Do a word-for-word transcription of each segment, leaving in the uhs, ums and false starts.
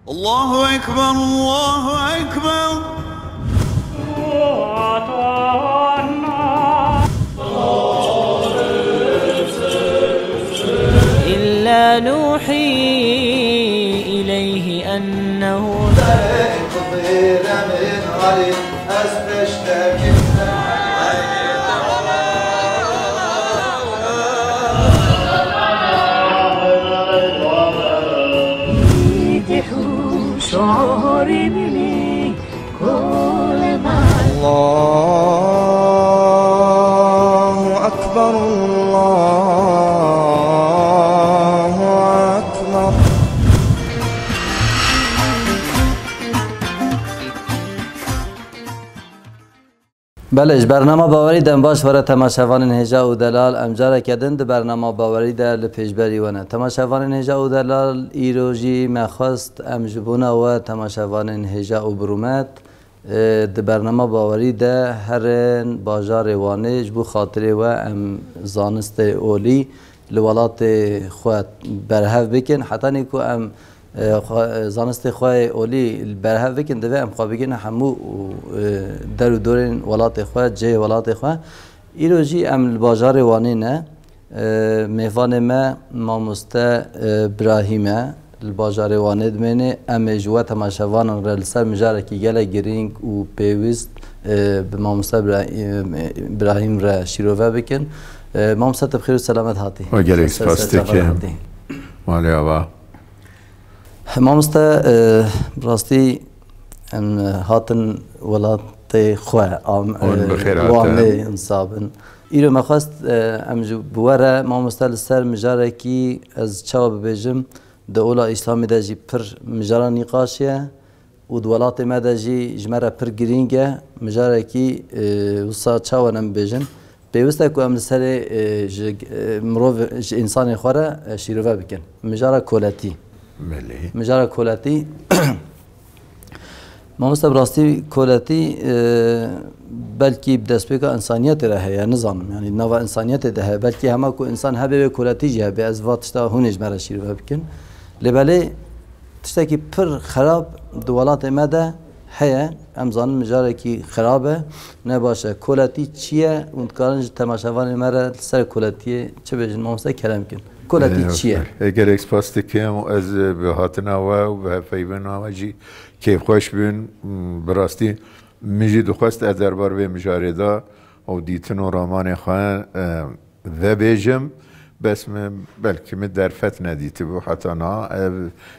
الله أكبر، الله أكبر. إلا نوحي إليه أنه شعوري مني كل ما الله أكبر، الله أكبر. Belê, ji bernama Bawerî dem baş were temaşevanên hêja û delal. Em careke din di bernama Bawerî de li pêşberî we ne. Temaşevanên hêja û delal, îro jî me xwest em ji bona we temaşevanên hêja û birûmet, e, di bernama Bawerî de herin bajarê Wanê, ji bo xatirê we em zanistê olî li welatê xwe berhev bikin. Hetanî ku em e, xwe, e, zanistê xwe yê olî li berhev bikin, divê em xwe bigihine hemû û, e, der û dorên welatê xwe, cihê welatê xwe. Îro jî em li bajarê Wanê ne. E, mêvanê me mamoste, e, Birahîm e. Li bajarê Wanê dimêne. Em ê ji we temaşevanan re li ser mijarekî gelek girîng û pêwîst, e, bi mamoste Bira-, e, Birahîm re şîrove bikin. E, mamoste, tu bi xêr û selamet hatî. We gelek Ser, ser, spas ser çavan dikim. Hatî. Malê ava. Mamoste, e, bi rastî em hatin welatê xwe, am, Hûn e, bi xêr hatin. Wanê insa bin. Îro me xwest, e, em ji bi we re, mamoste, li ser mijarekî, ez çawa bibêjim, di ola Îslamê de jî pir mijara nîqaşê ye û di welatê me de jî ji me re pir girîng e. Mijarekî, e, wisa çawa em bibêjin? Pêwist e ku em li serê, e, ji, e, mirov, ji însanê xwe re, e, şîrove bikin. Mijara koletî. Belê. Mijara koletî. Mamoste, bi rastî koletî, e, belkî bi destpêka însaniyetê re heye, nizanim. Yanî nava însaniyetê de heye. Belkî hema ku însan hebe wê koletî jî hebe. Ez va tişta hûn ê ji me re şîrove bikin. Lê belê tiştekî pir xerab di welatê me de heye. Em zanin mijarekî xerab e, ne baş e. Koletî çi ye? Hûn dikarin ji temaşevanê me re li ser koletiyê çi bêjin? Mamoste, kerem kin. Koletî çi ye? Ê, gelek spas dikim û ez bi hatina we û bi hevpeyvîna we jî kêfxweş bûm. Bi rastî min jî dixwest ez derbar vê mijarê de û dîtin û ramanê xwe, e, vebêjim, bes min, belkî min derfet nedîtibû heta niha. Ev,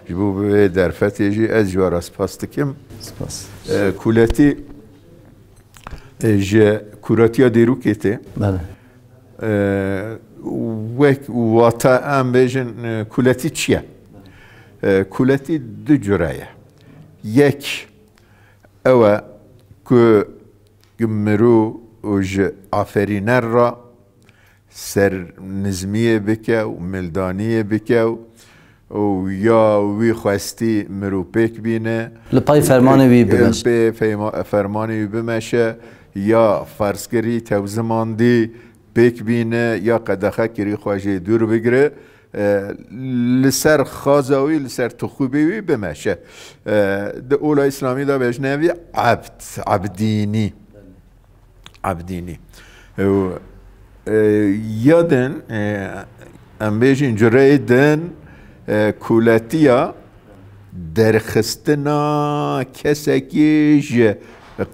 ji bo vê derfetê jî ez ji we re spas dikim. Spas. E, kuletî, e, ji kuretiya dêrûkê tê. Belê. E, wek wata em bêjin, e, kuletî çi ye? E, kuletî du cure ye. Yek ew e ku mirov ji aferîner re ser nizmiyê bike û mildaniyê bike û, û ya wî xwestî mirov pêk bîne. Li pay fermanê wî bimeşe. Pê feyma-, fermanê wî bimeşe, ya ferzkirî tewzimandî pêk bîne, ya qedexe kirî xwe jê dûr bigire, e, li ser xaza wî, li ser tixûbê wî bimeşe. E, di ola Îslamî de bêjne vî ebd, ebdînî. Ebdînî. Û, e, ya din, e, em bêjin cureyê din, e, kuletiya derxistina kesekî ji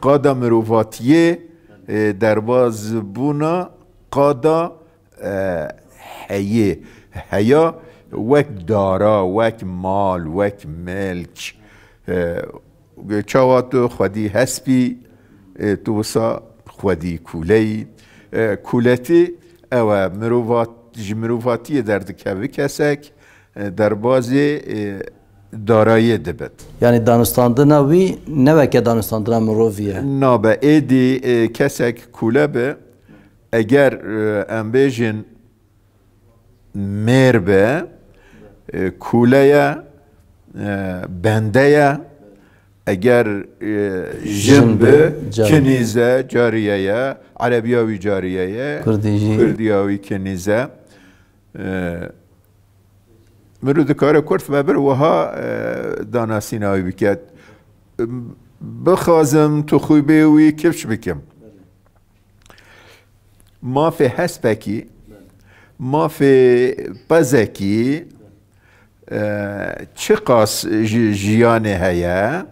qada mirovatiyê, e, derbazbûna qada, e, heyê. Heya wek dara, wek mal, wek milk. E, Çawa tu xwedî hespî, e, tu wisa xwedî kûleyî. E, kûletî ew e, mirovat-, ji mirovatiyê derdikeve kesek, e, derbazê, e, darayê dibit. Yanî danûstandina wî ne weke danûstandina mirovî ye. Nabe êdî, e, kesek kûle be, eger, e, em bêjin, mêr be, e, kûle ye, e, bende ye. Eger, e, jin be, kinîze, cariye ye. Erebiya wî cariye ye. Kurdiya wî kinîze. E, Mirû dikare kurt ve bir wiha, e, danasîna wî bike. Bixwazim tu xwîbê wî kifş bikim. Mafê hespekî, mafê pezekî, e, çiqas ji jiyanê heye,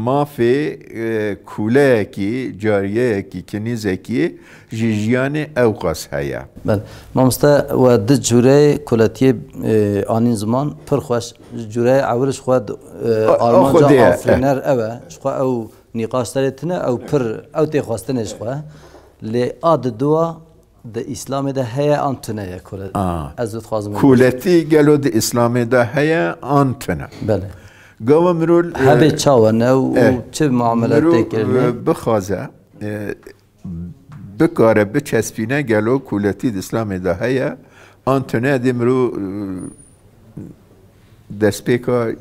mafê, e, kûleyekî, cariyeyekî, kinîzekî ji jiyanê ewqas heye. Belê. Mamoste, we di cûreyê kuletiyê, e, anîn ziman pir xweş. Cûreyê ewil ji xwe, e, A, a armanca xwedê ye. Afirîner ew e. Ji xwe ew nîqaş serê tune, ew pir, ew tê xwestinê ji xwe. Lê a di dua di Îslamê de heye an tune ye kule-, A. Ez dixwazim. Kuletî gelo di Îslamê de heye an tune? Belê. Gava mirol, Hebê e, çawa ne û, e, û çi muamelat mirov, tê kirinê? E, bixwaze, e, bikare biçespîne gelo kuletî di Îslamê de heye an tune, dê mirov, e, destpêka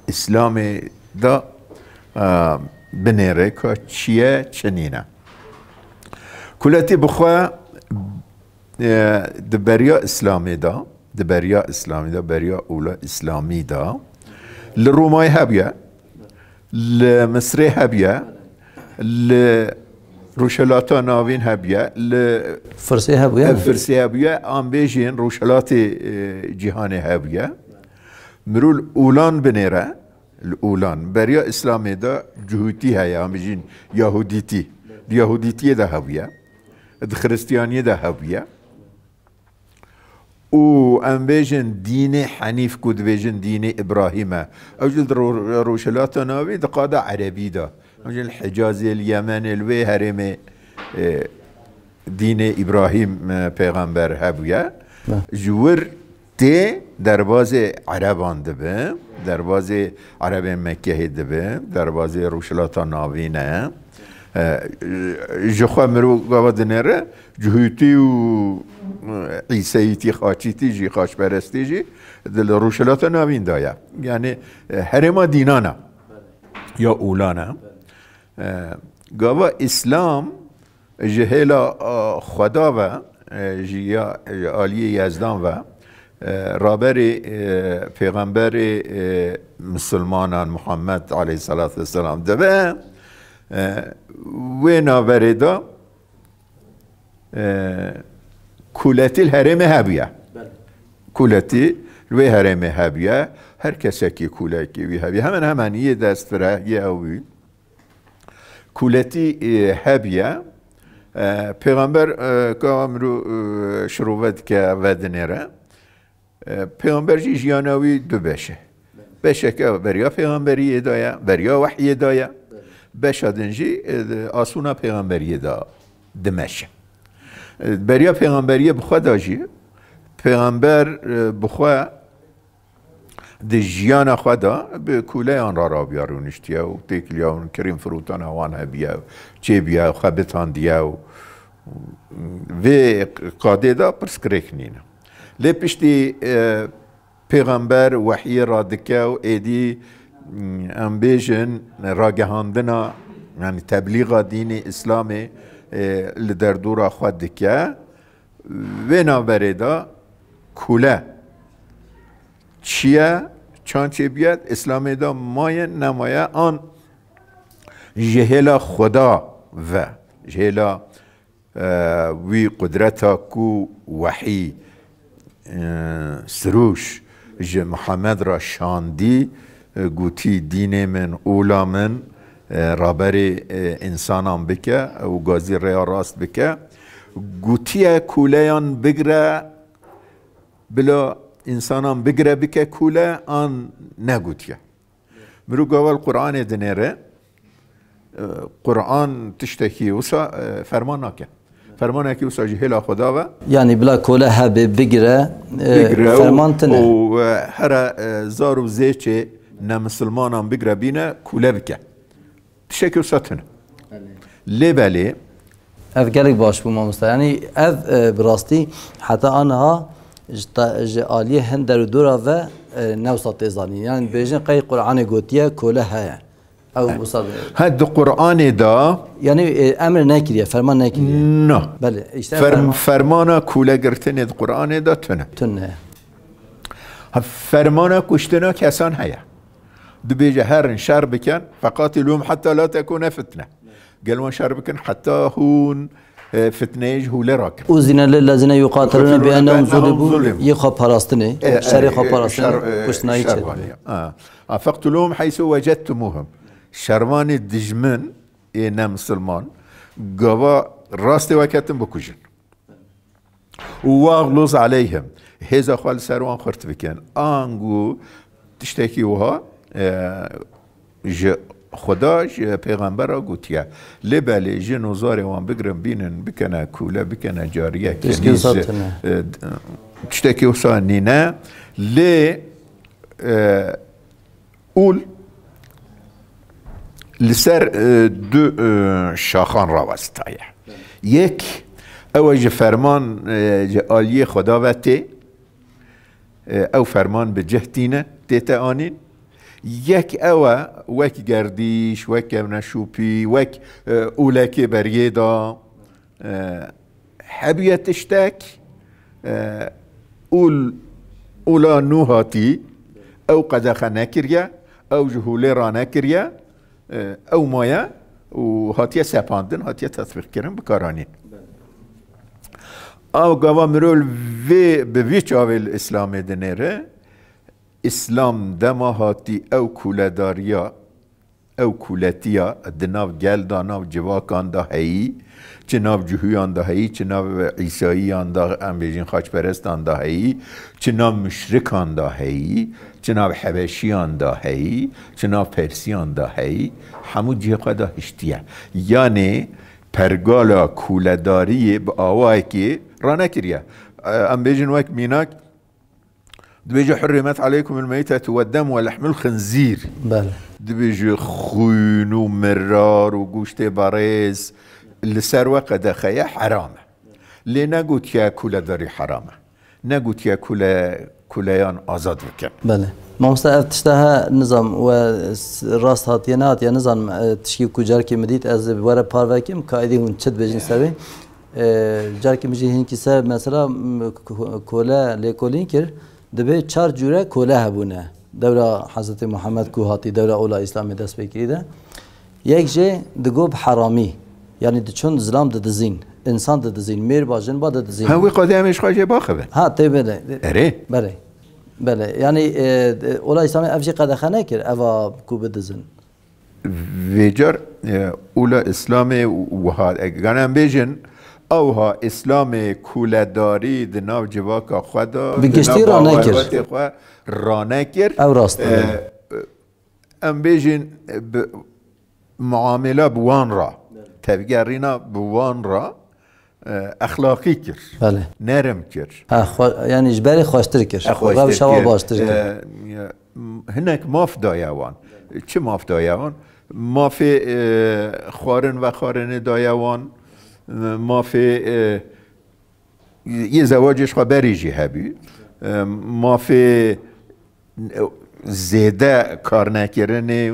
Îslamê de, e, binêre ka çi ye, çi nîne. Kuletî bi xwe, e, di beriya Îslamê de, di beriya Îslamê de, beriya ûla Îslamî de, li Romayê hebûye, li Misrê hebûye, li Rojhilata Navîn hebûye, li Firsê hebûye. Firsê hebûye, an bêjin Rojhilatê, e, cîhanê hebûye. Mirû li ûlan binêre, li ûlan. Beriya Îslamê de cihûtî heye, an bêjin Yahûdîtî. Di Yahûdîtiyê de hebûye. Di Xiristiyaniyê de hebûye. Û em bêjin dînê henîf ku dibêjin dînê Îbrahîm e. Ew jî li ro-, Rojhilata Navî di qada Erebî de. Ew jî li Hicazê, li Yemenê, li wê herêmê, e, dînê Îbrahîm, e, pêxember hebûye. Ne. Ji wir tê derbazê Ereban dibe, derbazê Erebên Mekkehê dibe, derbazê Rojhilata Navîn e. E, ji xwe mirov gava dinêre, Cihûtî û, e, Îseyîtî, Xaçîtî jî, xaçperestî jî di li Rojhilata Navîn de ye. Yanî, e, herêma dînan e. Ya ûlan e. E, gava Îslam ji hêla, e, Xweda ve, e, ji ya, ji aliyê Yezdan ve, e, raberê, e, pêxemberê, e, misilmanan Muhammed aleyhisselatu vesselam dibe, e, wê navberê de, e, kuletî li herêmê hebûye. Belê. Kuletî li wê herêmê hebûye. Her kesekî kulekî wî hebûye. Hemen hemen yê destfire, yê ew wî. Kuletî, e, hebûye. E, pêxember, e, ka mirov, e, şirove dike, vedinêre. E, pêxember jî jiyana wî du beş e. Beşeke beriya pêxemberiyê de ye, beriya wehyê de ye. Beşa din jî, e, asûna pêxemberiyê de dimeşe. E, beriya pêxemberiyê bi xwe de jî, pêxember, e, bi xwe di jiyana xwe de bi kûleyan re rabiya rûniştiye û têkiliya hûn kirîn firûtana wan hebiye, çêbiye, xebitandiye û vê qadê de pirsgirêk nîne. Lê piştî, e, pêxember wehyê radike û êdî, m, em bêjin, ragihandina, yanî teblîxa dînê Îslamê, e, li derdora xwe dike. Vê navberê de kûle çi ye, çand çêbûye, Îslamê de maye, nemaye, an ji hêla Xweda ve, ji hêla, e, wî qudreta ku wehî, e, sirûş ji Muhammed re şandî, e, gotî, dînê min, ola min, e, raberê, e, însanan bike û gazî rêya rast bike. Gotiye kûleyan bigire, bila însanan bigire bike kûle, an negotiye. Mirov gava li Qur'anê dinêre, e, Qur'an tiştekî wisa, e, ferman nake. Fermanekî wisa ji hêla Xweda ve. Yanî bila kole hebe, bigire, e, bigire û, ferman tine. Û, e, here, e, zar û zêçê nemisilmanan bigire bîne, kule bike. Tiştekî wisa tune. Belê. Lê belê. Ev gelek baş bû, mamosta. Yanî ev, e, bi rastî heta aniha ji ta-, ji aliyê hin derûdora ve, e, ne wisa tê zanîn. Yanî bêjin qey Qur'anê gotiye kole heye. Ew wisa be. Ha, di Qur'anê de. Yanî, e, emir nekiriye, ferman nekiriye. Na. Belê, işte ferm-, ferman. Fermana kûlegirtinê di Qur'anê de tune. Tune. Fermana kuştina kesan heye. Dibêje herin şer bikin, feqatilûhum heta la tekûne fitne. Gel wan şer bikin heta hûn e, fitneyê ji hûlê rakin. Uzine lillezine yuqatilûne bi ennehum zulimu, yê xwe parastinê, e, şerê xwe parastinê, e, kuştinayî çêdibê. Ha. Feqtulûhum heysu wecedtumûhum. Şervanê dijmin ê ne misilman, gava rastê we ketin bikujin. Û wexluz aleyhim. Hêza xwe li ser wan xurt bikin. Ango tiştekî wiha, e, ji Xuda, ji pêxembera gotiye. Lê belê jin û zarê wan bigirin, bînin, bikene kûle, bikene cariye, Tiştekî kenîz, wisa tune. e, tiştekî wisa nîne. Lê, e, ûl li ser, e, du, e, şaxan rawestîtaye. Yek, ew e ji ferman, e, ji aliyê Xuda ve tê, e, ew ferman bi cih tîne, tête anîn. Yek ew e, wek gerdîş, wek kevneşûpî, wek, e, ûlekê beriyê da, e, hebiye tiştek, e, ûl, ûla nû hatî, ew qedexe nekiriye, ew ji hûlê ranekiriye, e, ew maye û hatiye sepandin, hatiye tetbîqkirin, bikaranîn. Ew gava mirov vê, bi vî çavê li Îslamê dinêre, Îslam dema hatî ew kûledariya, ew kûletiya di nav gel de, nav civakan de heyî, çi nav cihûyan de heyî, çi nav Îsayiyan de, em bêjin xaçperestan de heyî, çi nav muşrikan de heyî, çi nav Hebeşiyan de heyî, çi nav Persiyan de heyî, hemû cihê xwe de hiştiye. Yanê pergala kûledariyê bi awayekê ranekiriye. Em bêjin wek mînak, dibêje, "Hurrimet aleykumul meytetu ve dem ve lehmul xinzîr." Belê. Dibêje, xwîn û mirar û goştê berêz li ser we qedexe ye, heram e. Lê negotiye kûledarî heram e. Negotiye kûle-, kûleyan azad bikin. Belê. Mamoste, ev tişta he, nizam we s-, rast hatiye, nehatiye, nizam, e, tişkî ku carkê min dît, ez ê were parve kim, ka êdî hûn çi dibêjin ser wê. E, carkê min jî hinkî ser, mesela, m, k-, kole lêkolîn kir, dibê çar cûre kole hebûne. Dewra Hezretî Muhammed ku hatî, dewra ola Îslamê dest pê kirî de. Yek jê digot bi heramî, yanî diçûn zilam didizîn, însan didizîn, mêr ba, jin ba didizîn. Ha, wî qadê em ê ji xwe jê baxivin. Ha, tê belê. Erê. Belê. Belê. Yanî, e, e, ola Îslamê ev jî qedexe nekir, eva ku bidizin. Vêcar, e, ola Îslamê wiha, e, gan em bêjin, ewha Îslamê kûledarî di nav civaka xwe de, Bi di giştî nav ranekir. Baweriyetê xwe ranekir. Ew rast e. E, Em bêjin, bi muamela bi wan re, tevgerîna bi wan re, e, exlaqî kir. Belê. Nerim kir. Ha, xwe-, yanî ji berê xweştir kir. E, xweştir Rewşa wan kir. Baştir kir. E, hinek maf daye wan. Çi maf daye wan? Mafê, e, xwarin vexwarinê daye wan. E, mafê, e, Yê zewacê ji xwe berê jî hebû. E, mafê zêde karnekirinê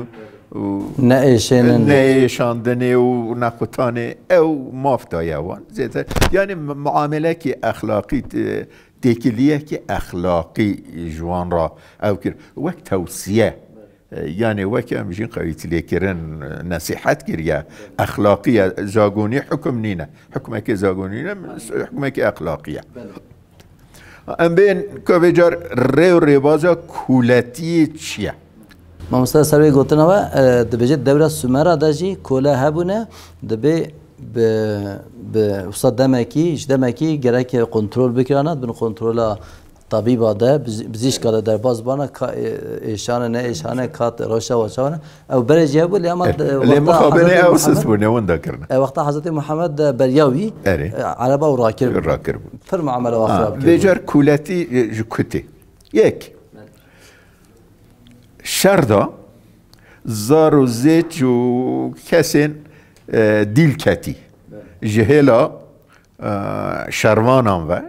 û Neêşênin. Neêşandinê û nexutanê ew maf daye wan. Zêde, yanî mu-, muamelekî exlaqî, te-, têkiliyekî exlaqî ji wan re ew kir. Wek tewsiye. E, yanî weke em jîn qewîtilêkirin, e, nesîhet kiriye. Exlaqî ye, zagonî hukum nîne. Hukmekê zagonî ne, hukmekê exlaqî ye. Em bên ka vê car rê û rêbaza kûletiyê çi ye? Mamoste, ser wê gotina we, e, dibêje dewra Sumera de jî kole hebûne, dibê bi, bi wisa demekî, ji demekî gerek kontrol bikirana, bin kontrola tabîba de, biz-, bizîşka de derbas bana, ka, e, êşane, ne êşane, ka te-, rewşa wa çawa ne. Ew berê jî hebû, lê ama de, Lê wexta mixabinê Hezretî ew Muhammed, sist bûne, winda kirine. E, wexta Hezretî Muhammed de beriya wî, Erê. e, ereba û rakir bû. Rakir bû. Pir muamele wa Ha, xirab kir. Vêcar kûletî, e, ji ku tê. Yek. Şer da, zar û zêç û kesên, e, dîl ketî. Ji hêla e, şervanan ve,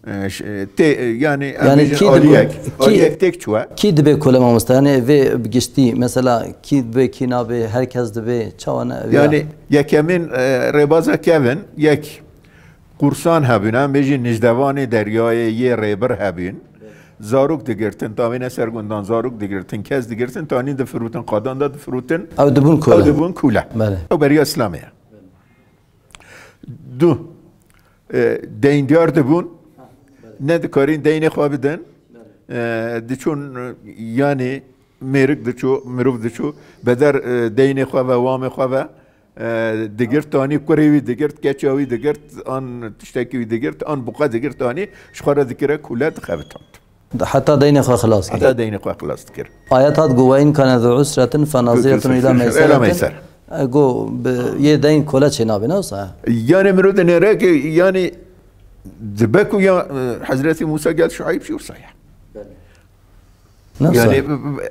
e, ş-, e, tê, e, yanî, em Yanî bêjin kî aliyek, dibe-, kî, aliyek têk çûye. Kî dibe kole mamoste? Yanî vê bi giştî, mesela kî dibe, kî nabe, her kes dibe, çawa ne, ev ya? Yanî yekemîn, e, rêbaza kevin, yek qursan hebûn, em bêjin nijdevanê deryayê yê rêbir hebûn. Zarok digirtin, tavêne ser gundan zarok digirtin, kes digirtin, tanî difirûtin, qadan da difirûtin. Ew dibûn kule. Ew dibûn kule. Belê. Ew beriya Îslamê ye. Du, e, deyndiyar dibûn, ne dikarîn deynê xwe bidin. E, diçûn, e, yanî mêrik diçû, mirov diçû, beder, e, deynê xwe ve, wamê xwe ve, e, digirt, tanî kurê wî digirt, keça wî digirt, an tiştekî wî digirt, an buqa digirt, tanî ji xwe re dikire kule, dixevitand. Heta deynê xwe xilas kir. Heta deynê xwe xilas dikir. Ayet hat ku, "Ve in kane zu usretin fe naziretun ila meyseretin." Ila meyser. E, go bi yê deyn kole çê nabîne wisa. Yani mirov dinêre ki yani dibe ku ya, e, Hezretî Musa gel Şuayb jî wisa ya. Nasıl? Yani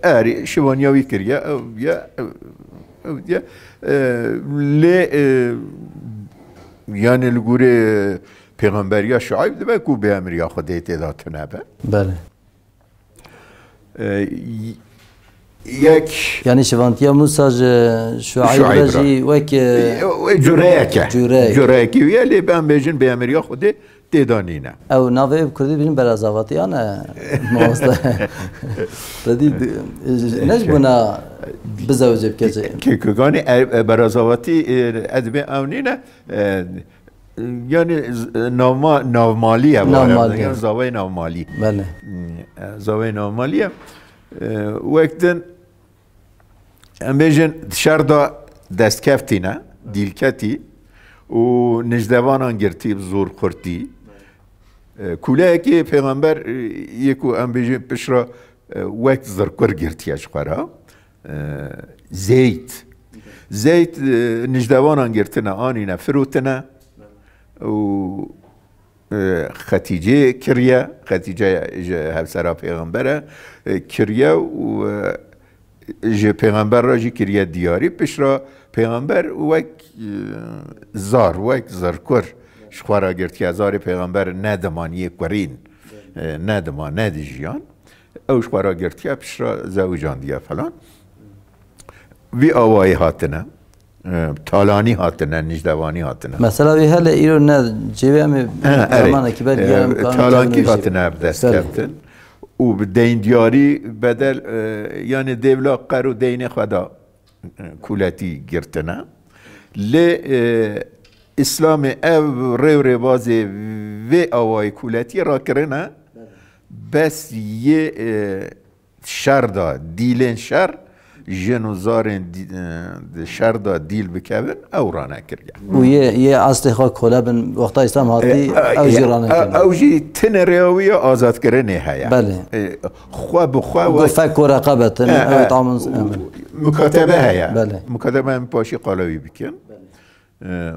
erê şivaniya wî kiriye, ew ya, ew, ew ya, e, lê, e, yani li gorî pêxemberiya Şuayb dibe ku bêemiriya Xwedê tê de tune be. Belê. E, y-, yek Yani şivantiya Musa ji Şuayb Şuayb re re. Jî wek, e, e, e, cureyek e. Cureyek. Cureyekî wî ye, lê em bêjin bêemiriya Xwedê tê de nîne. Ew navê bi kurdî bînin berazavatiyan e, mamoste. Te dî di-, ne ji bona bizewicê bike çi? Ke-, ke-, kekûkanê e, e, berazavatî, e, edibê ew nîne, e, yani z-, navma-, navmalî ye, Navmalî. Yani zavayê navmalî. Belê. Hmm, e, zavayê navmalî ye. E, wek din, em bêjin, di şer de destkeftî ne, dîlketî û nijdevanan girtî bi zor xurtî. E, kûleyekê pêxember, e, yê ku em bêjin piştre, e, wek zirkur girtiye ji xwe re. E, Zeyd. Zeyd, e, nijdevanan girtine, anîne, firotine û e, Xetîcê kiriye. Xetîce ji hevsera pêxember e, e, kiriye û, e, ji pêxember re jî kiriye diyarî. Piştre pêxember wek, e, zar, wek zirkur ji xwe re girtiye. Zarê pêxember nediman yê kurîn, e, nedima, nedijiyan. Ew ji xwe re girtiye, piştre zewicandiye falan. Vî awayî hatine. E, talanî hatine, nijdevanî hatine. Mesela wî hele îro ne cêwê em ê Ha, erê. Zamanekî ber E, giyan em karin Talankî kevin hatine ev dest Belê. Keftin. Û bi deyndiyarî bedel, e, yani dêvla qer û deynê xwe da, e, kûletî girtine. Lê, e, Îslamê ev rê û rêbazê vê awayî kûletiyê rakirine. Bes yê, e, şer da, dîlên şer, jin û zarên dî-, e, di şer da dîl bikevin, ew ranekiriye. Û yê, yê eslê xwe kole bin, wexta Îslam hatî, E, e, ew jî e, ranekirine. Ew jî tinê rêya wî ya azadkirinê heye. Belê. E, xwe bi xwe Go we fek ku reqebetin, E, ew e, tamam, u-, emre. Mukatebe heye. Belê. Mukatebe em paşî qala wî bikin. E,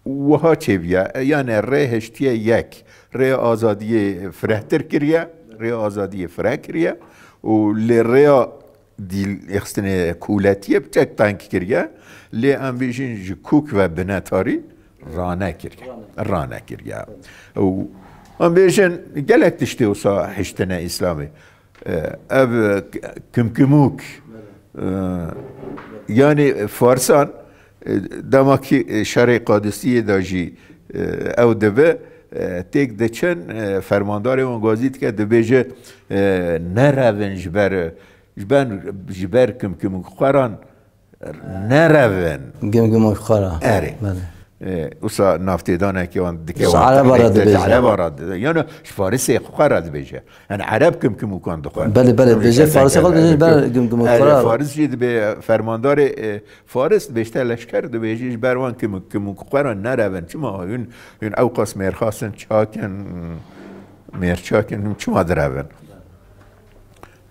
Wiha çêbûye, e, yani rê hiştiye yek, rê azadiyê firehtir kiriye, rê azadiyê fireh kiriye û lê rêya dîl êxistinê kûletiyê bi çek teng kiriye, lê em bêjin ji kûk ve binetarî rane kiriye, rane kiriye. Û em bêjin gelek tiştê wisa hiştine Îslamê. E, ev, e, k-, kimkimûk, e, yani Farsan, e, dema ki, e, şerê Qadisiyê de jî, e, ew dibe, e, têk diçin, e, fermandarê wan gazî dike, dibêje, e, nerevin ji ber, ji ber, ji ber kimkimûkxweran Nerevin. Gimgimok xwe re. Erê. Belê. E, wisa navtêdanekê wan dike Ji wan Ereba re tehdît, dibêje. Ereba re dibêje. Yani ji Farisê xwe re dibêje. Yani Ereb kimkimûkan dixwe. Belê, belê, dibêje Farisê xwe dibêje, ji ber gimgimok xwe re. Erê, Faris jî dibê fermandarê, e, Faris dibêje te leşker dibêje ji ber wan kimkimok xwe re nerevin. Çima hûn, hûn ew qas mêrxas in, çakin, mêrçakin, çima direvin?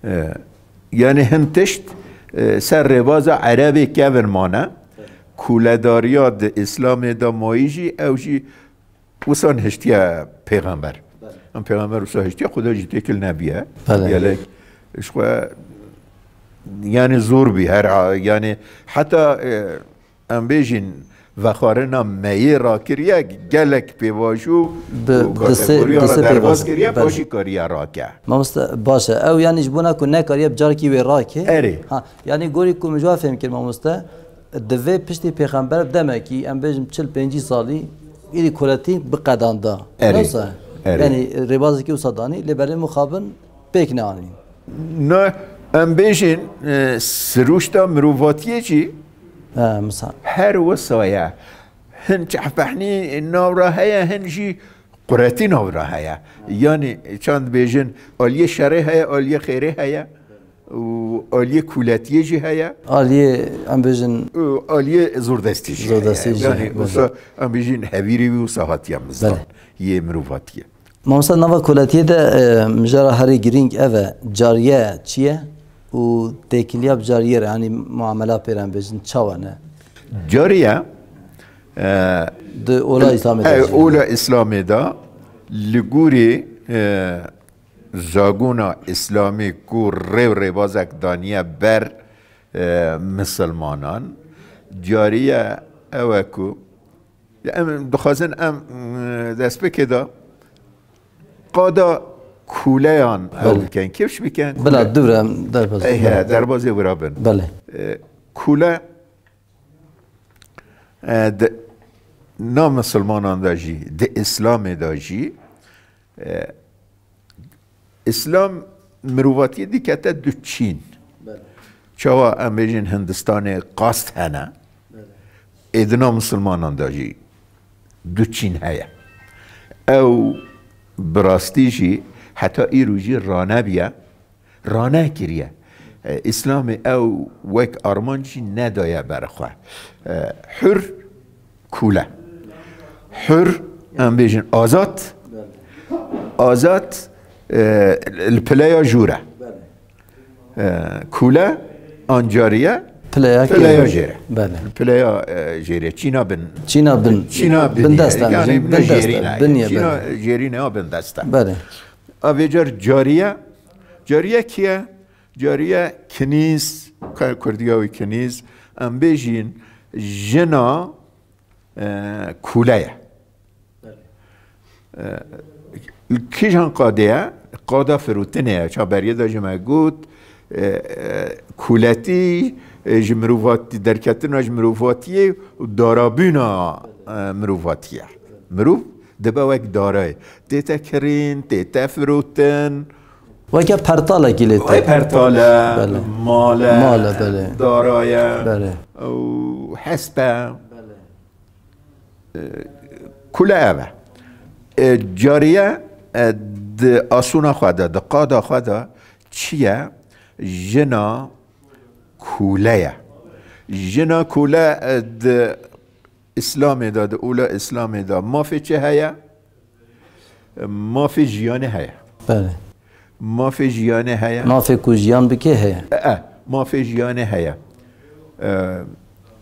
E, yani hin tişt, e, ser rêbaza Erebê kevin mane. Kûledariya di Îslamê de mayî jî, ew jî wisa hiştiye pêxember. Em pêxember wisa hiştiye, Xuda jî têkil nebiye. Belê. Gelek ji xwe, yani zor bî, her a-, yani heta, e, em bêjin, vexwarina me yê rakiriye, gelek pêvajo Bi-, û disi-, kategoriya disi re derbas pêvajo. Kiriye, Belê. Paşî kariye rake. Mamoste, baş e. Ew yanî ji bona ku nekariye bi carekî wê rake. Erê. Ha, yanî gorî ku min ji we fêm kir mamoste, divê piştî pêxember demekî, em bêjin çil pêncî salî, êdî koletî biqedanda. Erê. Nasıl? Erê. Yanî rêbazekî wisa danî, lê berê mixabin pêk neanîn. Na, em bêjin, e, sirûşta mirovatiyê jî He, misal. Her wisa ye. Hin çehpehnî nav re heye, hin jî quretî nav re heye. Yanî çand bêjin, aliyê şerê heye, aliyê xêrê heye û aliyê kûletiyê jî heye. Aliyê, em bêjin, Û aliyê zordestî jî zordestî heye. Jî, yanî belê. Wisa em bêjin hevîrî wî wisa hatiye mizdan. Belê. Yê mirovatiyê. Mamosta, nava koletiyê de, e, mijara herî girîng ev e, cariye çi ye û têkiliya bi cariyê re, yanî muamela pê re em bêjin, çawa ne? Cariye, e, Di ola Îslamê de e, jî. Ola Îslamê de li gorî, e, zagona Îslamê ku rê û rêbazek daniye ber, e, misilmanan, cariye ew e ku Ya em dixwazin em, e, destpêkê de qada kûleyan ew Belê. Bikin, kifş bikin, Bila kûle. Dûr em derbas. Ey, he, derbazê wira bin. Belê. E, kûle, e, di, na misilmanan de jî, di Îslamê de jî, e, Îslam mirovatiyê dikete du çîn. Belê. Çawa em bêjin Hindistanê qast hene, Belê. Êdina misilmanan de jî du çîn heye. Ew bi rastî jî heta îro jî ranebiye, ranekiriye. E, Îslamê ew wek armanc jî nedaye ber xwe. E, hür Kûle. Hür, em bêjin azad. Azad, e, li pileya jûr e. E, kûle, an cariye, Pileya pileya kê? Jêr e. Belê. Pileya, e, jêr e. Çîna bin. Çîna bin. Çîna bin. Bindest e, yani bin jêrîn e. Çîna jêrîn e ya bindest e. Belê. A vê car cariye, cariye kî ye? Cariye kinîz, ka-, kurdiya wî kinîz. Em bêjin jina e, kûle ye. Belê. E, li kîjan qadê ye? Qada firotinê ye. Ça beriyê de ji me got, e, e, kûletî, e, ji mirovatî, derketina ji mirovatiyê û darabûna, e, mirovatî ye. Mirov dibe wek darayê. Tête kirîn, tête firotin. Weke pertalekî lê Wê te. Pertal e, Belê. Mal e, Mal e, belê. Dara ye, Belê. Û hesp e. Belê. E, kule ev e. E, cariye, e, di asûna xwe de, di qada xwe de çi ye? Jina kûle ye. Jina kûle, e, di Îslamê de, di ola Îslamê de mafê çi heye? Mafê jiyanê heye. Belê. Mafê jiyanê heye. Mafê ku jiyan bike heye. E, e, mafê jiyanê heye. E,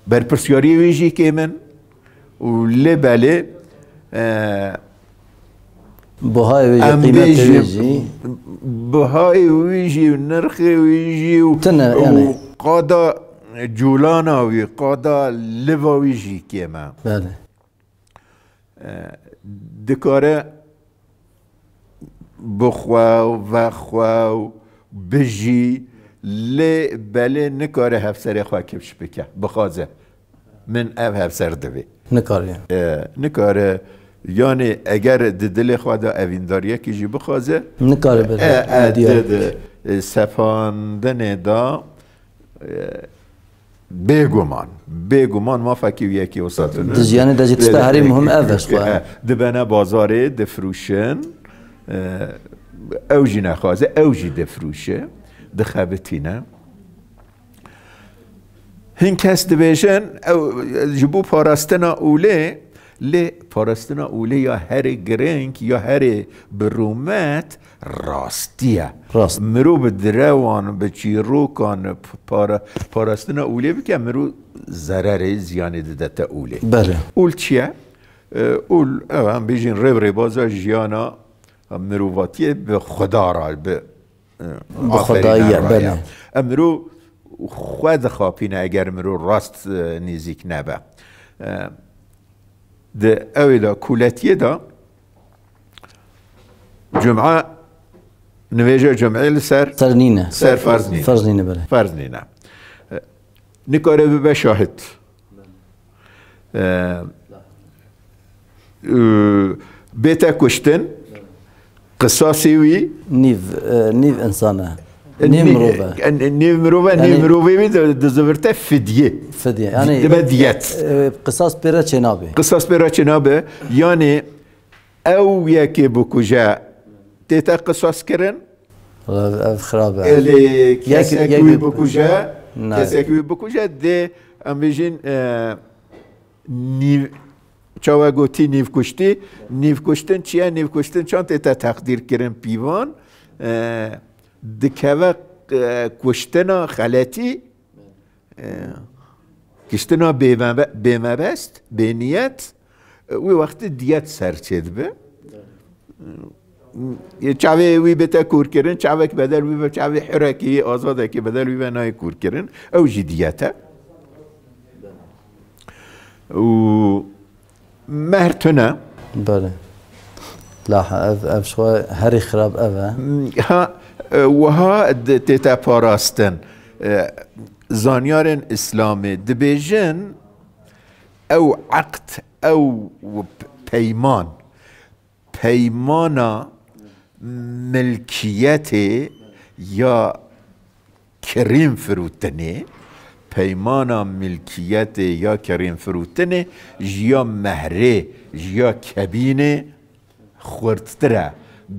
berpirsiyariyê wî jî kêm in û lê belê, e, Buhayê wê jî, em qîmetê bêjin, wê jî. Buhayê wî jî, nirxê wî jî û, Tine, û yani. Qada colana wî, qada liva wî jî kêm e. Belê. E, dikare bixwe û vexwe û bijî, lê belê nikare hevserê xwe kifş bike, bixwaze. Min ev hevser divê. Nikare. E, nikare, yani eger di dilê xwe de evîndariyekî jî bixwaze, Nikare bere. E, e, Diyar di, bike. Di, e, sepandinê de, e, Bêguman, bêguman mafekî wî yekî wisa tune. Di jiyanê de jî tişta herî muhim ev e ji xwe. Dibene bazarê, difirûşin, e, ew jî nexwaze, ew jî difirûşe, dixebitîne. Hin kes dibêjin, ew, ji bo parastina olê, lê parastina olê ya herê girîng, ya herê bi rûmet, Rastî ye. Rast. Mirov bi direwan, bi çîrokan, p-, para-, parastina olê bike, mirov zererê, ziyanê didete olê. Belê. Ol çi ye? E, ol, ew em bêjin rêv rêbaza jiyana mirovatiyê bi Xweda re, bi, e, Bi Xwedayî ye, aferîne re ye. Belê. E, mirov xwe dixapîne eger mirov rast, e, nêzîk nebe. E, di ewê de kûletiyê de Cuma, nivêja cumê li ser Ser nîne. Ser ferz nîne. Ferz nîne, belê. Ferz nîne. E, nikare bibe şahid. E, e, bête kuştin, Qisasê wî nîv, e, nîv insan e. E, Nîv nî-, mirov e. e, nîv mirov e, nîv Yanî mirovê wî di, di zivirte fidye. Fidye. Yanî, Dibe diyet. e, qisas pê re çênabe. Qisas pê re çênabe. Yanî ew yekê bikuje tête qisas kirin. Ev, ev xirab e. Elê Yek, kesek yek wî bikuje, Na. kesek wî bikuje dê, em bêjin, e, nîv-, çawa gotî nîvkuştî, nîvkuştin çi ye? Nîvkuştin çand tête teqdîr kirin pîvan, e, dikeve, e, kuştina xeletî, e, kiştina bêmebe-, bêmebest, bêniyet, e, wî wextî diyet ser çêdibe. E, çavê wî bête kûrkirin, çavek bedel wî be, çavê hurekî, azadekî bedel wî be nayê kûrkirin. Ew jî diyet e. Û mehr tune. Belê. Lah, ev, ev ji xwe herî xirab ev e. Ha, e, wiha di-, tête parastin. E, zanyarên Îslamê dibêjin, ew eqd, ew p-, peyman, peymana milkiyetê ya kirîn firûtinê, peymana milkiyetê ya kirîn firûtinê ji ya mehrê, ji ya kebînê xurttir e.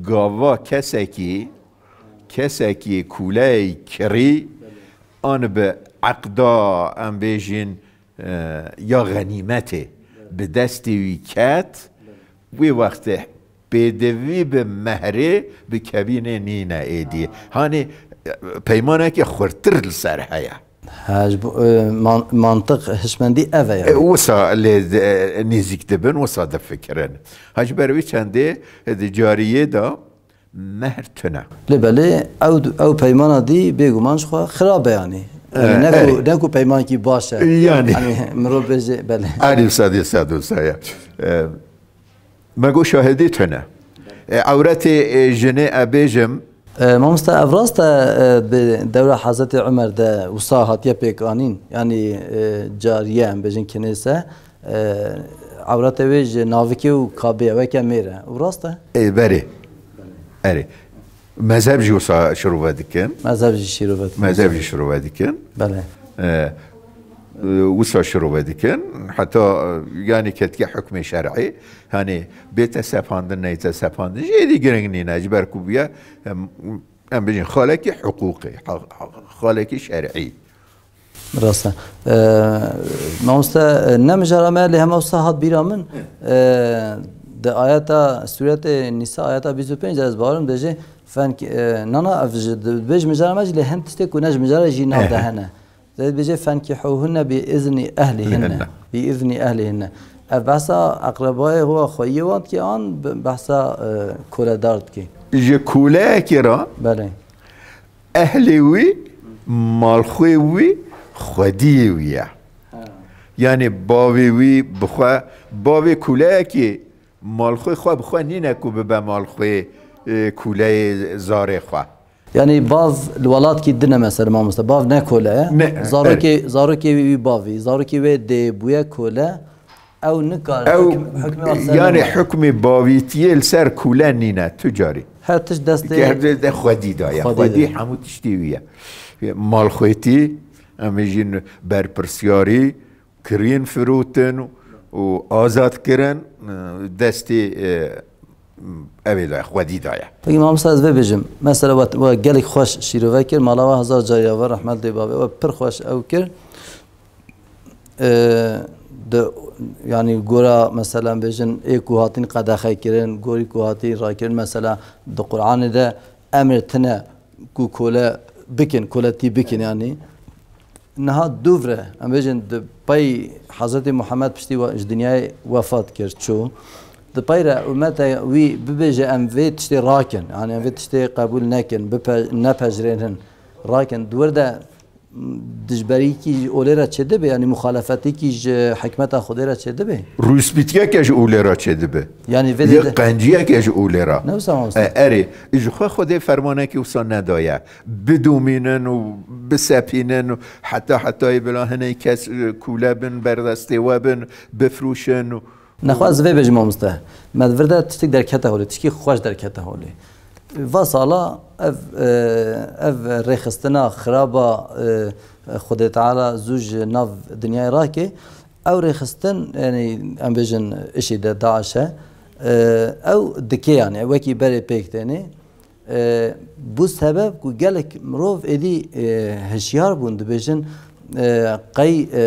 Gava kesekî, kesekî kûleyê kirî an bi eqda, em bêjin, e, ya xenîmetê bi destê wî ket, wê wextê pêdivî bi mehrê, bi kebînê nîne êdî. Hanî, e, peymaneke xurttir li ser heye. Ha, ji bo, e, man-, mantiq hişmendî ev e yani. E, wisa lê, e, nêzîk dibin, wisa difikirin. Ha, ji ber wî çendê, e, di cariyê de mehr tune. Lê belê ew, ew peymana dî bêguman ji xwe xirab e yani. Yani E, ne ku, erê. ne ku peymankî baş e. Yani. Yani mirov bêje belê. Erê wisa dê, wisa dê, wisa ya. E, me got şahidî tune. E, ewretê, e, jinê e bêjim. E, mamoste, ev rast e, e, bi dewra Hezretî Umer de wisa hatiye pêkanîn. Yani, e, cariye em bêjin kinêse. E, ewreta wê ji navikê û kabê ye, weke mêr e. Û rast e? Ê, berê. Erê. Mezheb jî wisa şirove dikin. Mezheb jî şirove dikin. Mezheb jî şirove dikin. Belê. E, e, wisa şirove dikin. Heta, e, yani ketike hukmê şer'î. Hani bête sepandin, neyte sepandin. Jê dî giring nîne. Ji ber ku bûye, em, em bêjin xalekî huquqî, ha-, ha-, xalekî şer'î. Rast e. E, mamoste, e, ne mijara me lê hema wisa hat bîra min. E, di ayeta Sûretê Nîsa ayeta bîst û pênc ez barim dibêje, fen-, e, nana ev ji, dibêj mijara me jî lê hin tiştê ku ne ji mijara jî nav de Eh. hene. Dibêje fenkîhûhunne bi izni ehlihinne. Hinne. Bi izni ehlihinne. Ev behsa eqrebayê hû a xweyiyê wan dikê an be-, behsa, e, koledar dikê? Ji koleyekê re Belê. Ehlê wî, malxwê wî, xwediyê wî ye. Ha. Yanî bavê wî bi xwe, bavê kuleyekê malxwê xwe bi xwe nîne ku bibe malxwê, e, kuleyê zarê xwe. Yanî bav li welatkî din e mesela mamoste. Bav ne kole ye. Ne, Zarokê, evet. zarokê wî, wî bavî. Zarokê wê dê bûye kole. Ew nikare Ew, hukm-, hukmê wasa yani nîne. Hukmê bavîtiyê li ser kûle nîne, tu carî. Her tişt destê Her de, de xwedî daye. Xwedî Xwedî daye. Hemû tiştê wî ye. Malxwêtî, em ê jî berpirsyarî, kirîn firotin û azad kirin, destê, e, Ev ê de xwedî daye. Peki mamoste ez vê bêjim. Mesela we, we gelek xweş şîrove kir, mala we hezar car ya we rehmet lê bavê we pir xweş ew kir. Ee, de, yani gora mesela bêjin ê ku hatin qedexe kirin, gorî ku hatin rakirin mesela di Qur'anê de emir tine ku kole bikin, koletî bikin yani. Niha dûv re, em bêjin di pey Hezretî Muhammed piştî we-, ji dinyayê wefat kir, çû. Di pey re ummete wî bibêje em vê tiştê rakin, yani em vê tiştê qebûl nekin, bipe-, nepejirênin, rakin. Di wir de, m, dijberîkî ji olê re çêdibe, yani muxalefetikî ji hikmeta Xwedê re çêdibe? Rûspîtiyeke ji olê re çêdibe. Yani vê Yek de qenciyeke ji olê re. Ne wisa mamoste? E, erê, ji xwe Xwedê fermanekî wisa nedaye. Bidomînin û bisepînin û heta hetayê bila hinê kes, e, kûle bin, berdestê we bin, bifrûşin û Nexwe ez vê bêjim mamoste. Me di vir de tiştek derkete holê, tişkî xweş derkete holê. Va sala ev, e, ev rêxistina xiraba, e, Xwedê Teala zû ji nav dinyayê rakê. Ew rêxistin, yanî em bêjin IŞİD e, DAIŞ e, e, ew dike, yanî wekî berê pêk tênê. E, bû sebeb ku gelek mirov êdî, e, hişyar bûn, dibêjin, e, qey, e,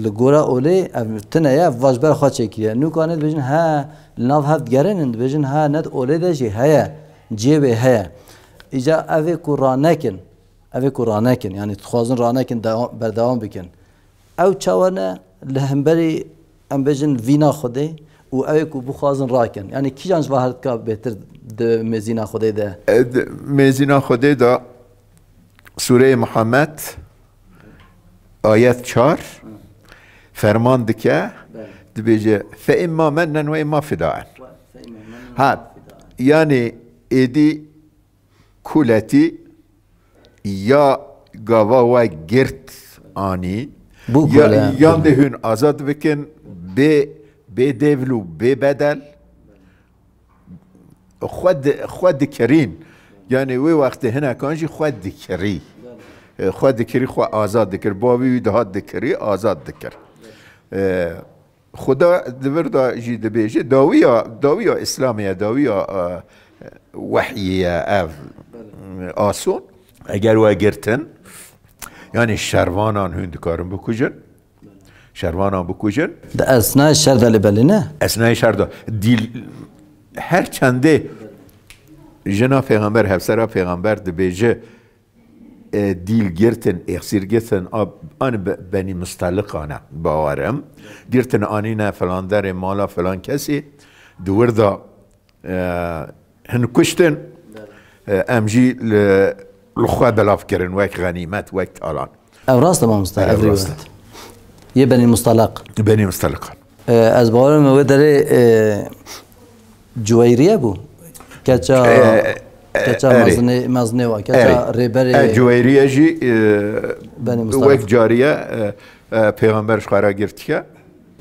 li gora olê ev tune ye, ev va ji ber xwe çêkiriye. Nûka ne dibêjin, he, li nav hev digerînin, dibêjin, he, ne di olê de jî heye, cihê wê heye. Îca ev ê ku ranekin, ev ê ku ranekin, yanî dixwazin ranekin, dewa-, berdewam bikin. Ew çawa ne li hemberî, em bêjin, vîna Xwedê û ew ê ku bixwazin rakin? Yanî kîjan ji va her dika bêtir di mêzîna Xwedê de? E, di mêzîna Xwedê de Sûreyê Muhammed, ayet çar, ferman dike, dibêje, "Fe imma mennen ve imma fidaen." Ha, yanî êdî kuletî ya gava we girt anî, bû ya, kule, yan dê hûn azad bikin, bê, bê dêvl û bê bedel. Xwe di-, xwe dikirîn. Yanî wê wextê hinekan jî xwe dikirî. E, xwe dikirî, xwe azad dikir. Bavî wî dihat dikirî, azad dikir. E, Xuda di vir de jî dibêje, dawiya, dawiya Îslamê ye, dawiya, e, wehyê ye ev, e, asûn. Eger we girtin, yanî şervanan hûn dikarin bikujin, şervanan bikujin. Di esnayê şer de lê belê ne? Esnayê şer de. Dîl, her çendê jina pêxember, hevsera pêxember dibêje, e, dîl girtin, êxsîr girtin, a, anî be-, benî musteliqan e, bawer im. Girtin anîne filan derê mala filan kesî, di wir de, e, hin kuştin, e, em jî li, li xwe belav kirin wek xenîmet, wek talan. Ev rast e mamoste, ev, ev rîwayet. Yê benî musteliq. Benî musteliqan. E, ez bawerim wê derê, e, Cuweyriye bû. Keça, e, e, keça erê. Mezinê, mezinê wa, keça, e, rêberê. E, Cuweyriye jî, e, Benî Musteliq. Wek cariye, e, e, pêxember ji xwe re girtiye.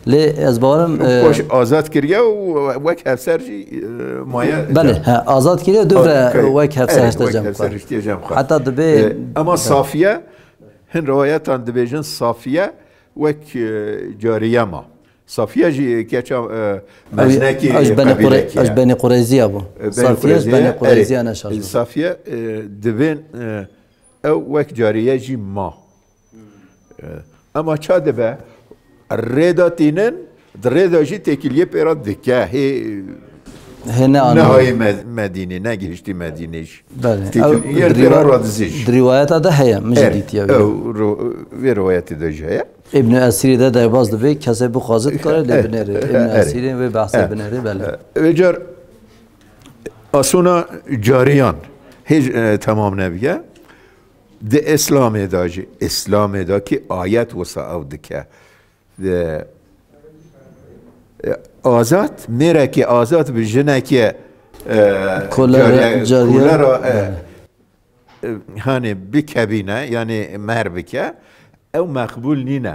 Lê ez bawerim, e, paş azad kiriye û wek hevser jî, e, maye. Belê, he, azad kiriye, dû ve wek hevser hişte cem xwe. Heta dibê. E, ama Safiye, hin riwayetan dibêjin Safiye wek, e, cariye ma. Safiye jî keça, e, mejnekî, ew ji Benî Qure-, qebîlekî ye. Ji Benî Qureyziya bû. E, Benî Safiye ji Qureyziye, Benî erê. Qureyziya neşaş bû. Safiye, e, divên, e, ew wek cariye jî ma. E, ema ça dibe, rê de tînin, di rê de jî têkiliyê pê re dike. Hê, hê ne nehayî Me-, Medînê, negihiştî Medînê jî. Belê. Têkil-, ew yer di pê re riwa-, radizî jî. Di riwayeta de heye, min jî dîtiye wê. Ew ro-, vê riwayetê de jî heye. Îbn Esîrî de derbas dibe, kesê bixwaze dikare lê binêre. Îbn Esîrî wê behsê binêre, belê. E, vê car asûna cariyan hêj, e, temam nebike. Di Îslamê de jî, Îslamê de kî ayet wisa ew dike. Di, e, azad, mêrekê azad bi jinekê, e, kole re, cariye, cariye, kole re, e, e, hanê bikebîne, yanî mehr bike, ew meqbûl nîne.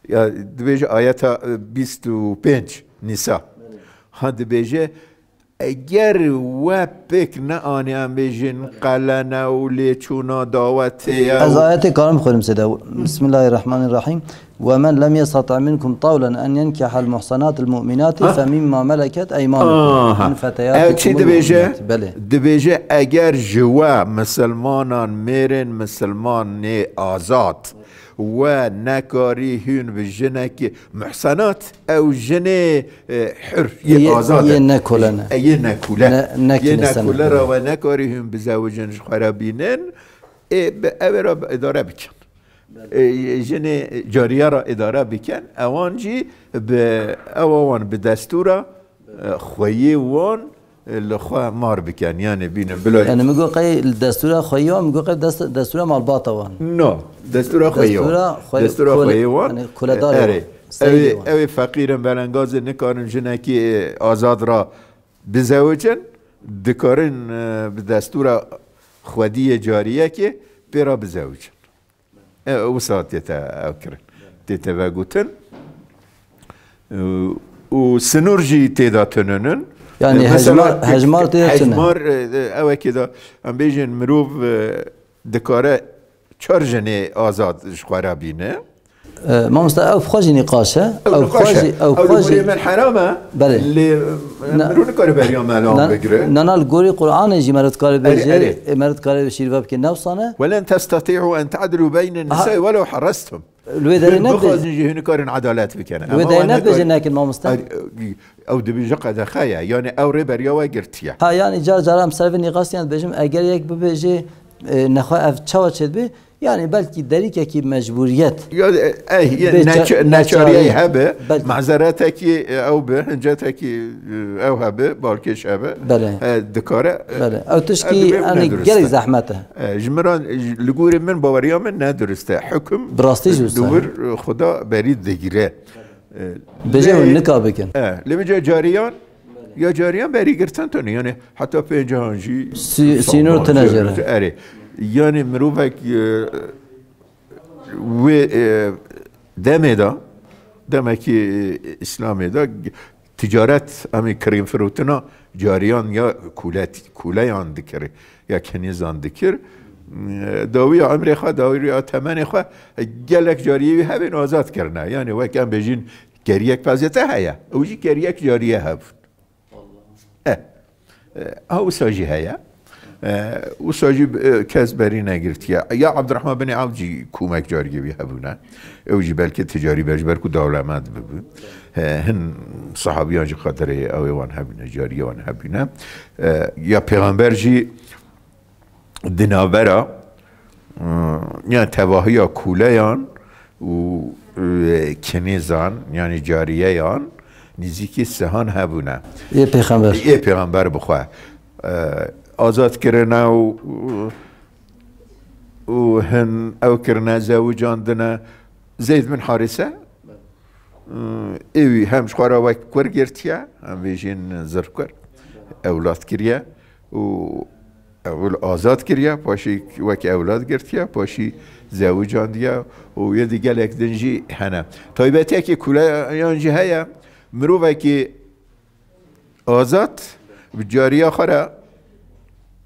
Ya, dibêje ayeta, e, bîst û pênc Nîsa. Ha, dibêje, eger we pêk neanî, em bêjin qelene û lêçûna dawetê ye. Ez ayetê karim xwerim sêde. Bismillahirrahmanirrahîm. "Ve men lem yestati' minkum tawlen en yenkiha el muhsanat el mu'minati fe mimma meleket eymanukum min feteyatikum el mu'minat." Ew çi dibêje? Belê. Dibêje, eger ji we misilmanan mêrên misilmanê azad we nekarî hûn bi jinekî muhsenat, ew jinê, e, hur, yê azad e. Yê nekole ne. E, yê nekule. Ne, ne yê nekule ra we nekarî hûn bizewicin ji xwe re bînin, ê, bi, ew ê re bi îdare bikin. E, jinê cariye re îdare bikin, ewan jî bi, ewa wan bi destûra, e, xweyê wan, e, li xwe mar bikin, yanî bînin bila. Yanî min got qey li destûra xweyê wan, min got qey dest-, destûra malbata wan. No, destûra xweyê wan. Destûra xwe-, destûra kole-, xweyê wan. Yanî kuledarê wan. E, erê. Seyîdê wan. Ew ê, ew ê feqîr in, belengaz in, nikarin jinekî, e, azad re bizewicin, dikarin, e, bi destûra xwediyê cariyekê pê re bizewicin. E, wisa tête ew kirin. Tête vegotin. E, û sinûr jî tê de tuninin. Yani E, mesela hejmar, hejmar tê de çi ne? Hejmar, e, e, ewekê de, em bêjin mirov, e, dikare çar jinê azad ji xwe re bîne. E, mamoste, ew xwe jî nîqaş e. Ew Ew nîqaş xwe e. jî, ew Ew xwe li gorî jî min heram e. Belê. Lê, e, Na- mirov nikare beriya mela Na- bigire. Nana li gorî Qur'anê jî meriv dikare Erê, bêje, erê. e, meriv dikare şîrve bike newsane. Welen testatî'u en ta'dilu beyne Ha. nisai welew harastum. Li wê derê Hûn nebêje. Bixwazin jî hûn nikarin edalet bikin. Li wê Ama derê wan nebêje nikar- nekin mamoste. Ay, ew dibêje qedexe ye. Yani ew rê beriya we girtiye. Ha, yani car caran em ser vê nîqaştiyan dibêjim, eger yek bibêje, e, nexwe ev çawa çêdibe? Yani belkî derîkekî mecburiyet. Ya, e, eh, ya, Bê neça- ça- neçariyê neçariyê. hebe, Belkî. Mazeretekî, e, ew bi, hincetekî, e, ew hebe, balkêş hebe. Belê. E, dikare, e, Belê. Ew tişkî, ev dibê yani, nedurist gelek e. zehmet e. E, ji min re, ji- li gorî min, baweriya min nedurist e. Hukm Bi rastî jî wisa di wir, e, Xuda berî digire. E, Bêje lê hûn nika bikin. E, lê vêca cariyan, ya cariyan berî girtin tune. Yani heta pêncahan jî Si- sînor tune jê re. Erê. Yani mirovek, e, wê, e, demê de, demekî, e, Îslamê de ticaret, em ê kirînfirotina cariyan ya kûlet-, kûleyan dikir, ya kenîzan dikir. E, dawiya emrê xwe, dawiya temenê xwe, e, gelek cariyê wî hebên azad kirine. Yani wek em bêjin keriyek pezete heye. Ew jî keriyek cariye hebûn. E, e, ha wisa jî heye. E, wisa jî, e, kes berî negirtiye. Ya Abdurrahman bin Awf jî kûmek cariyê wî hebûne. Ew jî belkî ticarî be ji ber ku dewlemend bibû. E, hin sahabiyan jî xatirê ew ê wan hebûne, cariyê wan hebûne. E, ya pêxember jî di navbera, e, ya tevahiya kûleyan û, e, kinêzan, yani cariyeyan, nêzîkî sihan hebûne. Ê pêxember. Ê pêxember bi xwe, e, azad kirine û, û hin ew kirine, zewicandine. Zeyd bin Harise, Ê wî hem ji xwe re wek kur girtiye, em vêjin zirkur, ewlad kiriye û ewil azad kiriye, paşî wek ewlad girtiye, paşî zewicandiye û yê di gelek din jî hene. Taybetiyekî kûleyan jî heye, mirovekî azad, bi cariya xwe re,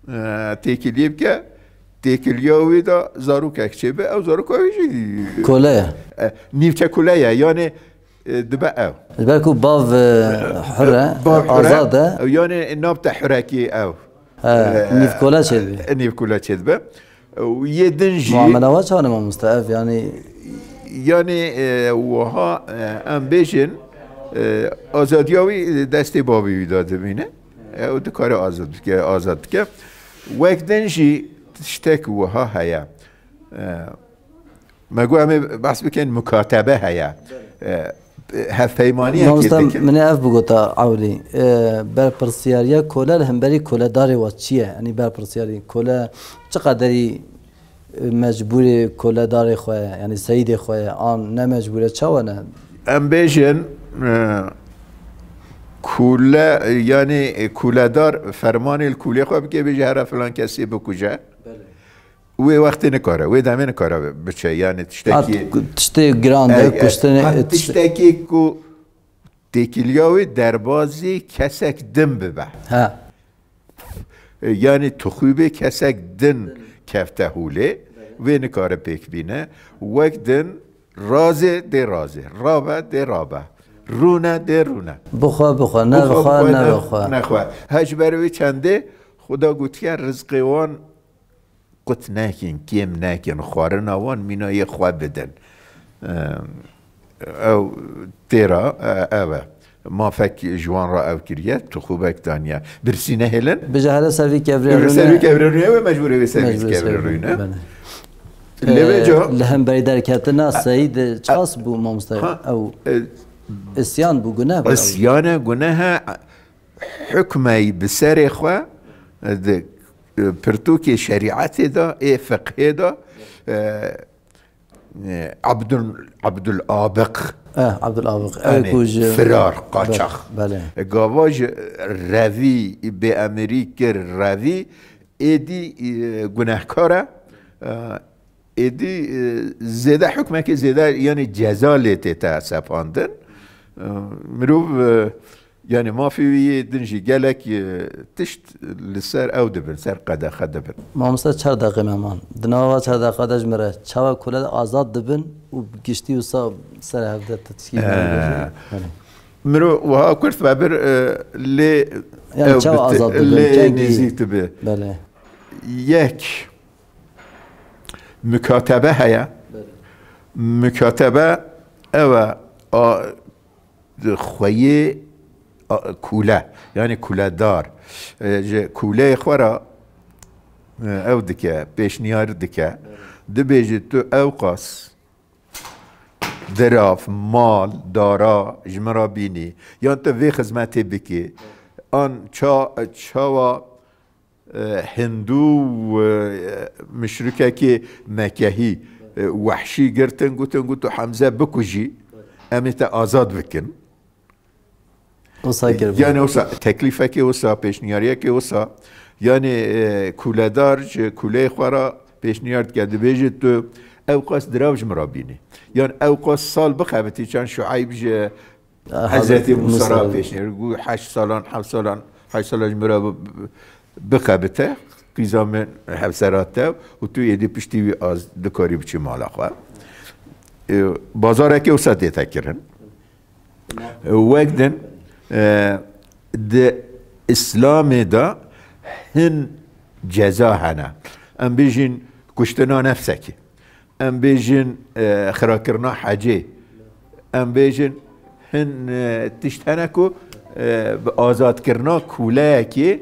e, têkiliyê bike, têkiliya wî de zarokek çêbe, ew zaroka wî jî Kole ye. e, nîvçe kule ye, yani, e, dibe ew. Ji ber ku bav, e, hur e, Bav hur e, azad e. Yani nabte hurekî ew. He, E, nîv kole çêdibe. e, nîv kule çêdibe. Û yê din jî Muamela wa çawa ne mamoste ev, yani? Yani, e, wiha, e, em bêjin, e, azadiya wî destê bavê wî de dimîne. E, û dikare azad bike, azad bike. Wek din jî tiştek wiha heye. E, me got em ê behs bikin, mukatebe heye. E, hevpeymaniyekê Mamoste, dikin. Min ê ev bigota ewlî. E, berpirsiyariya kole li hemberî koledarê we çi ye? Yanî berpirsiyarî kole çi qederî, e, mecbûrê koledarê xwe ye? Yanî seyîdê xwe ye? An ne mecbûr e? Çawa ne? Em bêjin, e, kule, yani, e, kuledar fermanê li kulê xwe bike, bêje here filan kesê bikuje. Belê. Wê wextê nikare, wê demê nikare biçe. Yani tiştekî Hat tiştê giran de, Ey, ey, kuştinê, hat e, tişt- tiştekî ku têkiliya wê derbazî kesek din bibe. Ha. E, yani tixûbê kesek din kefte hûlê, wê nikare pêk bîne. Wek din razê dê razê, rabe dê rabe, rûne dê rûne. Bixwe bixwe, ne Bixwe bixwe, bixwe, ne ne, bixwe. nexwe. He ji ber wê çendê Xuda gotiye rizqê wan qut nekin, kêm nekin, xwarina wan mîna yê xwe bidin. Em, ew têra, e, ev e. Mafek ji wan re ev kiriye, tixûbek daniye. Birsî nehêlin. Bêje here ser vî kevirê Ser rûne. vî kevirê rûne, ew ê mecbûr e wê ser vî Mecbûr e kevirê ser vî rûne. Bene. Lê vê E, ca li hemberî derketina Seyîd çiqas bû mamoste? Ha, Ew e, isyan bû, guneh bû ew. Isyan e, guneh e. Hukmey bi serê xwe, e, di, e, pirtûkê şerîetê de, ê fiqhê de, e, e, Abdul, Abdul Abiq. Eh, Abdul Abiq. Ew Yani, ku ji firar, qaçax. Belê. E, gava ji revî, bêemirî kir revî, êdî, e, gunehkar e. E, êdî, e, zêde hukmekê zêde, yani ceza lê tête sepandin. E, mirov, e, Yani mafê wî yê din jî gelek, e, tişt li ser ew dibin, ser qedexe dibin. Mamoste, çar deqê me man. Di nava çar deqa de ji min re çawa kule azad dibin û giştî wisa ser hev de tişkî Ee, Mirov wiha kurt vebir, e, lê Yani ew çawa bi ti-, azad dibin, lê kengî? Nêzîk dibi. Belê. Yek mukatebe heye. Belê. Mukatebe ew e, a, xweyê, a, kule, yani kuledar. E, ji kuleyê xwe re, e, ew dike, pêşniyar dike. Belê. Dibêje tu ewqas dirav, mal, dara ji min re bînî, yan tu vê xizmetê bikî, an ça-, çawa, e, Hindû û, e, muşrikekê Mekehî, e, wehşî girtin, gotin, got, "Tu Hemze bikujî, em ê te azad bikin." Wisa kiribû. Yani wisa teklîfekê wisa, pêşniyariyekê wisa, yani, e, kuledar ji kuleyê xwe re pêşniyar dike, dibêje tu ew qas dirav ji min re bînî. Yan ew qas sal bixebitî, çend Şueyb ji Hezretî Musa re pêşniyar, got, "Heşt salan, heft salan, heşt salan ji min re bi-, bi-, bixebite, qîza min hevsera te û tu êdî piştî wî az dikarî biçî mala xwe." E, bazareke wisa dête kirin. Wek din, e, di Îslamê de hin ceza hene. Em bêjin kuştina nefsekê. Em bêjin, e, xirakirina hecê. Em bêjin hin, e, tişt hene ku, e, bi azadkirina kuleyekê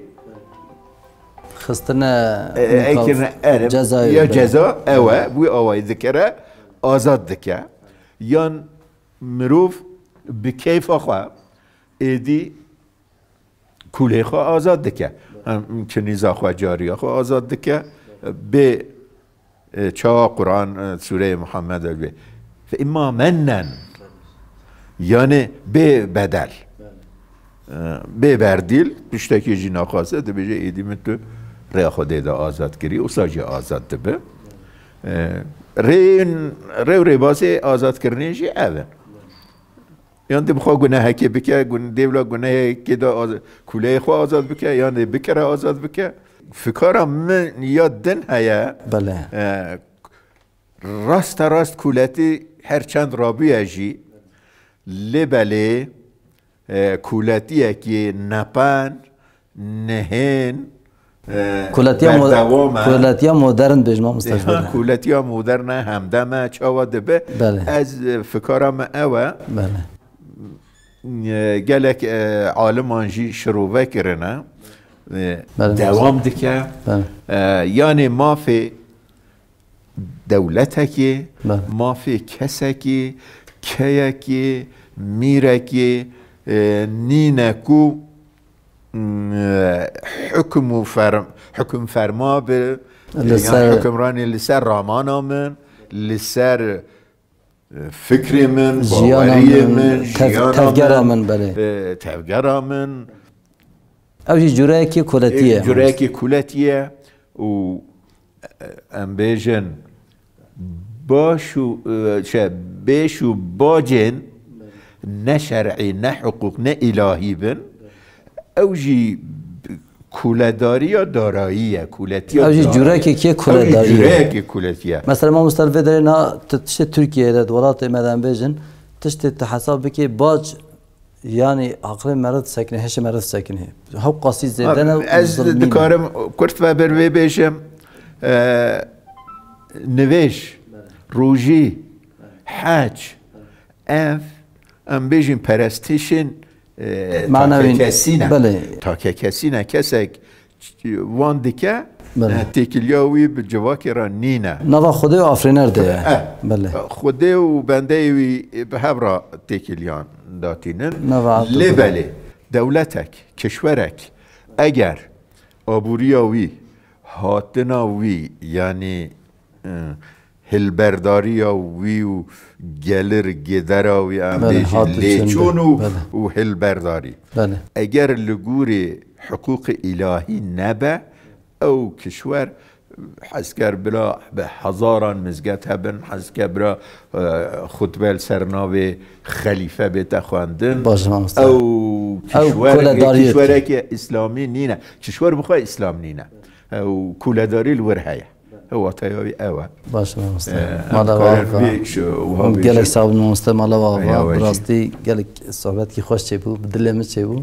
Xistine e, e, mukaf-, ekirine erê, cezayê ya bide. Ceza ew e, bu awayî dikere, azad dike. Yan mirov bi keyfa xwe êdî kulê xwe azad dike. Em kinîza xwe, cariya xwe azad dike. Bê, e, çawa Quran, e, Sûreyê Muhammed e bê. Fe imma mennen. Yani bê bedel. E, bê berdîl, tiştekî jî naxwaze, dibêje êdî min tu rêya Xwedê de azad kirî, wisa jî azad dibe. E, rê, rê û rêbazê azadkirinê jî ev in. Yan dê bi xwe gunehekê bike, gun-, dê wila gunehekê de az-, kuleyê xwe azad bike, yan dê bikere azad bike. Fikara min ya din heye. Belê. E, rasta rast kuletî her çend rabûye jî, lê belê, e, kuletiyekî nepen, nehên, e, Kuletiya mo-, berdewam e. Kuletiya modern bêjim, mamoste, ji Ya, ber. Kuletiya modern e, hemdem e, çawa dibe? Belê. Ez, e, fikara me ew e. Belê. E, gelek, e, aliman jî şirove kirine. E, Belê, dewam mamoste. Dike. Belê. E, yani mafê dewletekê, Belê. Mafê kesekê, keyekê, mîrekê, e, nîne ku, mm, e, hukm û ferm-, hukm ferma bi, Li yan ser hukmranê li ser ramana min, li ser, e, fikrê min, Jiyana baweriyê min, min, tev-, jiyana tevgera min, min, belê. E, tevgera min. Ew jî cureyekî kuletî ye. Cureyekî kuletî ye û, e, em bêjin baş û, e, şey, bêş û bacên ne şer'î, ne hiqûq, ne îlahî bin. Ew jî kuledariya darayî ye, kuletiya Ew jî darayî. Curekekî Ew jî kuledarî ye. Cureyekî kuletî ye. Mesela, mamoste, li vê derê na, tu tiştê Tirkiyeyê de, di welatê me de em bêjin, tiştê tu hesab bikî, bac, yanî aqilê meriv disekinê, hişê meriv disekinê. Hewqasî zêde ne û Ez zilmî ne. Dikarim kurt ve bir vê bêjim, e, nivêj, rojî, hec, ev, em bêjin perestişên, e, Manewî, takekesî ne. Belê. Takekesî ne. Kesek wan dike, Belê. e, têkiliya wî bi civakê re nîne. Nava Xwedê û afirîner de ye. Eh, Belê. Xwedê û bendeyê wî bi hev re têkiliyan datînin. Nava Lê Abdullah. Belê, dewletek, kişwerek, eger abûriya wî, hatina wî, yanî, e, hilberdariya wî û gelir gidera wî, em Belê, bêjin, hat û çin lêçûn be. û, Belê. û hilberdarî. Belê. Eger li gorî hiqûqê îlahî nebe, ew kişwer, Hezker bila bi hezaran mizget hebin, hezker bila, e, xutbe li ser navê xelîfe bête xwendin. Baş e, mamoste. Ew Ew kişwerekê, koledariyê kişwerekê îslamî nîne. Kişwer bi xwe îslam nîne. Ew koledarî li wir heye. Ew wateya wî ew e. Baş e, mamoste. E, Mala em karin ava. vî şu, wiha Hûn gelek bêjin. sax bin mamoste, mala ava. Ya, Bi wecî. Rastî gelek sohbetkî xweş çêbû. Bi dilê min çêbû.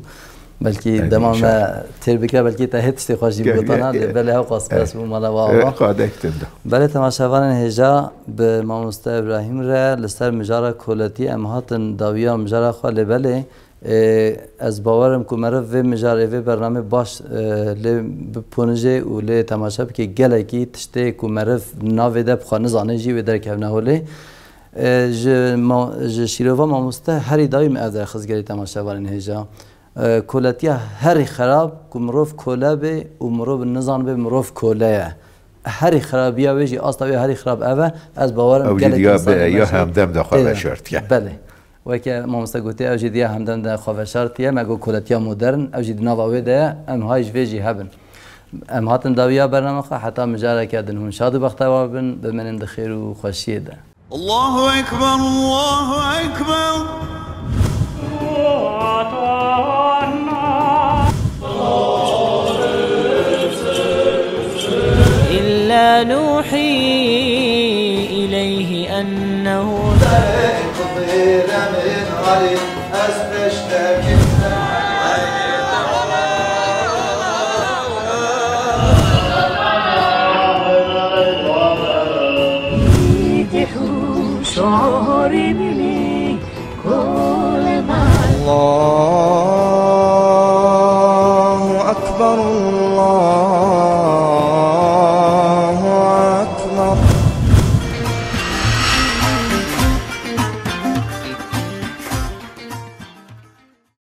Belkî Ey, dema me inşallah. têr bike, belkî te hê tiştê xweş jî Gel, bigotana gel, lê gel. belê hewqas Ey. bes bû, mala ava. Qadek tunda. Belê temaşevanên hêja, bi mamoste Îbrahîm re li ser mijara koletî em hatin dawiya mijara xwe, lê belê, e, ez bawer im ku meriv vê mijarê, vê bernamê baş, e, lê biponijê û lê temaşe bike, gelekî tiştê ku meriv navê de bi xwe nizane jî wê derkevne holê. E, ji ma-, ji şîrova mamoste herî dawî min ev derxist gelî temaşevanên hêja. E, koletiya herî xerab ku mirov kole bê û mirov nizanibê mirov kole ye. Herî xerabiya wê jî, asta wê herî xerab ev e. Ez bawer im Ew jî gelek diya însanên be-, ya baş e. hemdem de xwe Tê de. Veşartiye. Belê. Weke mamoste gotiye, ew jî diya hemdem de xwe veşartiye. Me got koletiya modern, ew jî di nava wê de ye. Em hay ji vê jî hebin. Em hatin dawiya bername xwe, heta mijareke din hûn şad û bextewar bin, bimînin di xêr û xweşiyê de. Allahu Ekber, Allahu Ekber. إلا نوحي إليه أنه